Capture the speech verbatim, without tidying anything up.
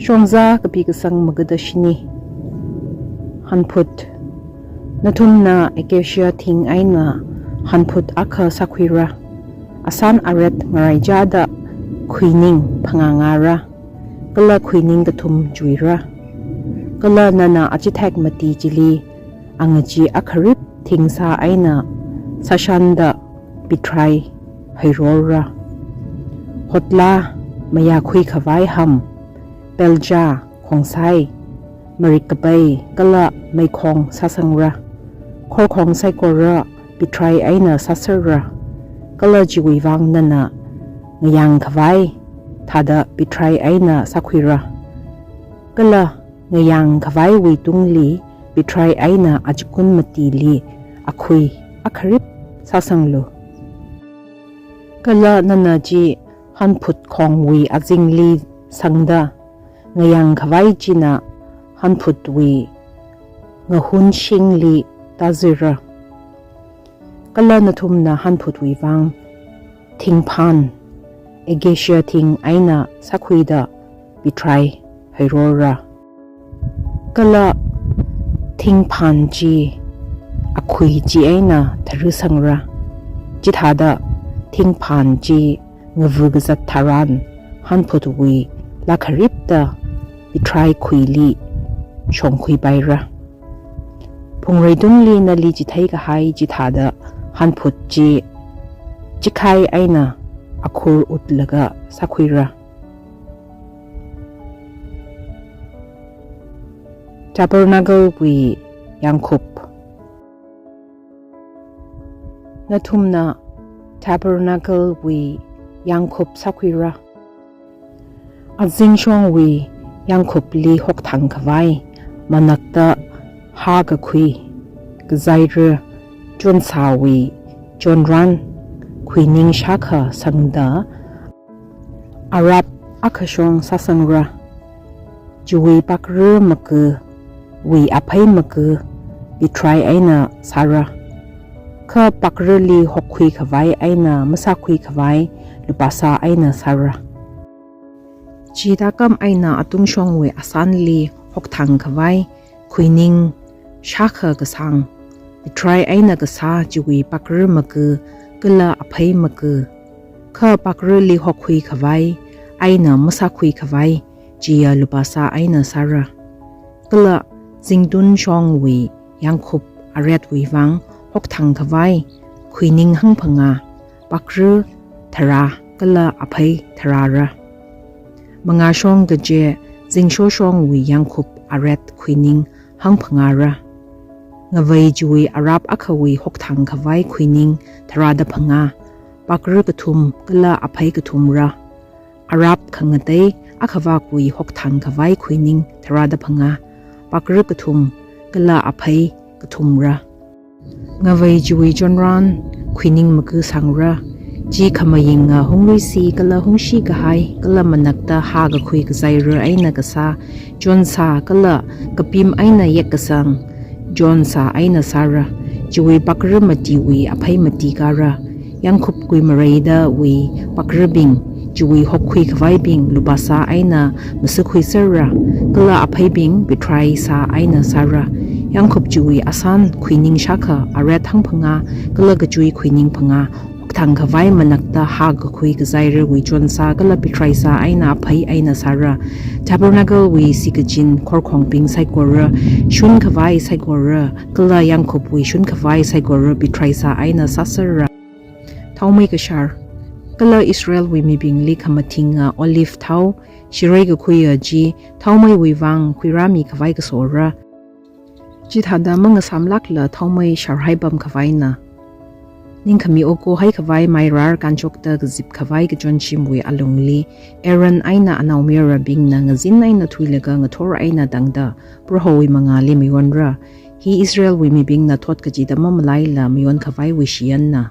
Shongza kapi kasang magada shini. Hanphut. Nathumna acacia thing eina hanphut akha sākhuira. Asan aret ngaraichāda khuining phangā ngāra, kala khuining kathum chuira. Kala nana achithek mati chili angachi akharip thingsa eina sāshanda pitrai hairora. Hotla, mayākhui khavai ham, pelcha, khongsai, marik kapai, kala meikhong sāsangra. Khorkhong saikora pitrai eina sāserra. Kala chiwui vang nana ngayang khavai thāda pitrai eina sākhuira. Kala ngayang khavaiwui tungli pitrai eina achikun matili akhui akharip sāsanglu. Kala nana chi hanphut khongwui azingli sangda, ngayang khavai china hanphutwui ngahun shingli tāzira. Kala nathumna hanphutwui vang thingphan, acacia thing eina sākhuida pitrai hairora. Kala thingphan chi akhui chi eina tharusangra. Chithāda thingphan chi ngavu kazat tharan hanphutwui laa kharipta pitrai khuili shongkhuipaira. Phungrei tungli nali chithei kahai chithāda hanphut chi chikhai eina akhur utlaga sākhuira. Tabernacle wui yangkhup. Nathumna Tabernacle wui yangkhup sākhuira. Azingshongwui yangkhupli hokthang khavai manakta hā kakhui kazaira chonsāwui chonran khuining shākha sangda arap akhashong sāsangra. Chiwui pakra maga wui aphei maga pitrai eina sāra. Kha pakrali hokkhui khavai eina masākhui khavai lupāsā eina sāra. Chi tākam eina atungshongwui asanli hokthang khavai khuining shākha kasang pitrai eina kasā chiwui pakra maga kala aphei maga. Kha pakrali hokkhui khavai eina masākhui khavai chiya lupāsā eina sāra. Kala zingtunshongwui yangkhup aretwui vang hokthang khavai khuining hangphangā, pakra tharā kala aphei tharāra. Mangāshong kaje zingshoshongwui yangkhup aret khuining hangphangāra. Ngavei chiwui arap akhawui hokthang khavai khuining tharāda phangā, pakra kathum kala aphei kathumra. Arap khangatei akhavākwui hokthang khavai khuining tharāda phangā, pakra kathum kala aphei kathumra. Ngavei chiwui chonran khuining maga sangra. Chi khamayinga hungruisi kala hungshi kahai kala manakta hā kakhui kazaira eina kasā chonsā kala kapim eina yekkasang chonsā eina sāra. Chiwui pakra matiwui aphei mati kāra. Yangkhup kuimareidawui pakrabing chiwui hokkhui khavaibing lupāsā eina masākhuiserra, kala apheibing pitraisā eina sāra. Yangkhup chiwui asan khuining shākha, aret hangphangā, kala kachui khuining phangā, hokthang khavai manakta hā kakhui kazairawui chonsā kala pitraisā eina aphei eina sāra. Tabernacle wui sikachin khorkhongbing saikora, shun khavai saikora, kala yangkhupwui shun khavai saikora pitraisā eina sāserra. Thaomei kashar. Kala Israelwui mibingli khamathinga olive thao, shirei kakhuiya chi, thaomeiwui vang khuirāmi khavai kasora. Chithāda mangasamlākla thaomei sharhaipam khavaina. Ningkhami oko haikhavai mairar kanchokta kazip khavai kachonshimwui alungli, Aaron eina anaomayarabingna ngazin eina thuilaga ngathor eina tangda, Prohowui mangāli mayonra. Hi Israelwui mibingna thot kachida mamalaila mayon khavaiwui shiyanna.